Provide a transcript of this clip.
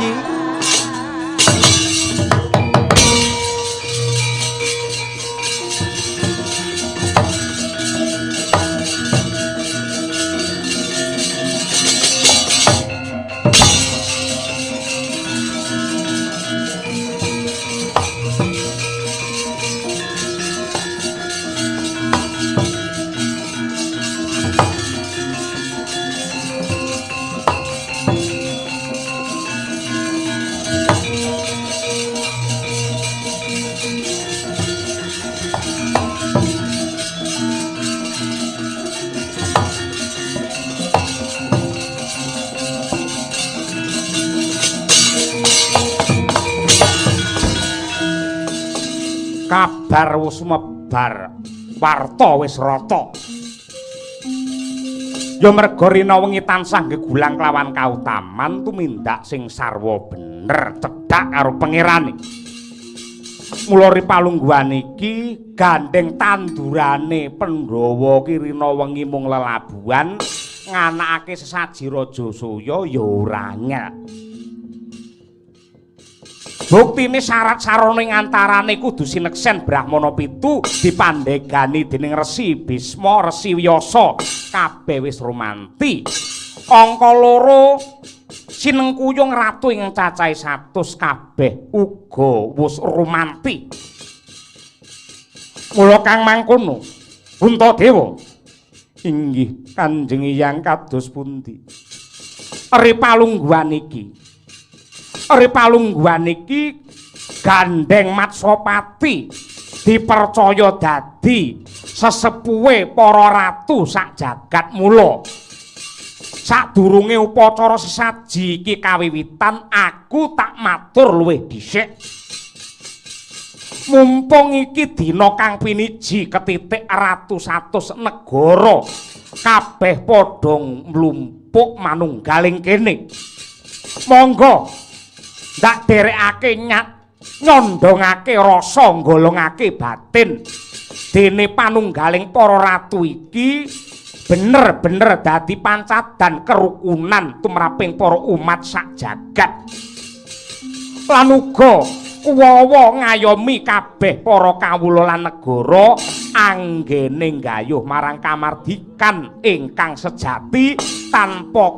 Yayi. Kabar wis sumebar, warta wis rata. Ya merga rina wengi tansah gegulang kelawan kautaman tumindak sing sarwa bener cedhak karo pangerane. Mula ri palungguhan iki gandeng tandurane Pandhawa ki rina wengi mung lelabuhan nganakake sesaji Raja Surya ya ora nyek. Buktine syarat sarana ing antarane kudu sineksen Brahmana pitu dipandhegani dening Resi Bisma, Resi Wyasa, kabeh wis rumanti. Angka loro sinengkuyung ratu ing cacahe 100 kabeh uga wis rumanti. Mula kang mangkono, Puntadewa, inggih Kanjeng Hyang kados pundi? Ri palungguhan iki, ri palungguhan iki gandeng Matsapati dipercaya dadi sesepuhe para ratu sak jagat. Mula sadurunge upacara sesaji iki kawiwitan, aku tak matur luwih dhisik. Mumpung iki dina kang piniji ketitik ratu 100 negara kabeh padha mlumpuk manunggaling kene. Monggo ndak derekake nyondongake rasa, nggolongake batin. Dene panunggaling para ratu iki bener-bener dadi pancadan kerukunan tumraping para umat sak jagat. Lan uga kuwawa ngayomi kabeh para kawula lan negara anggene nggayuh marang kamardikan ingkang sejati tanpa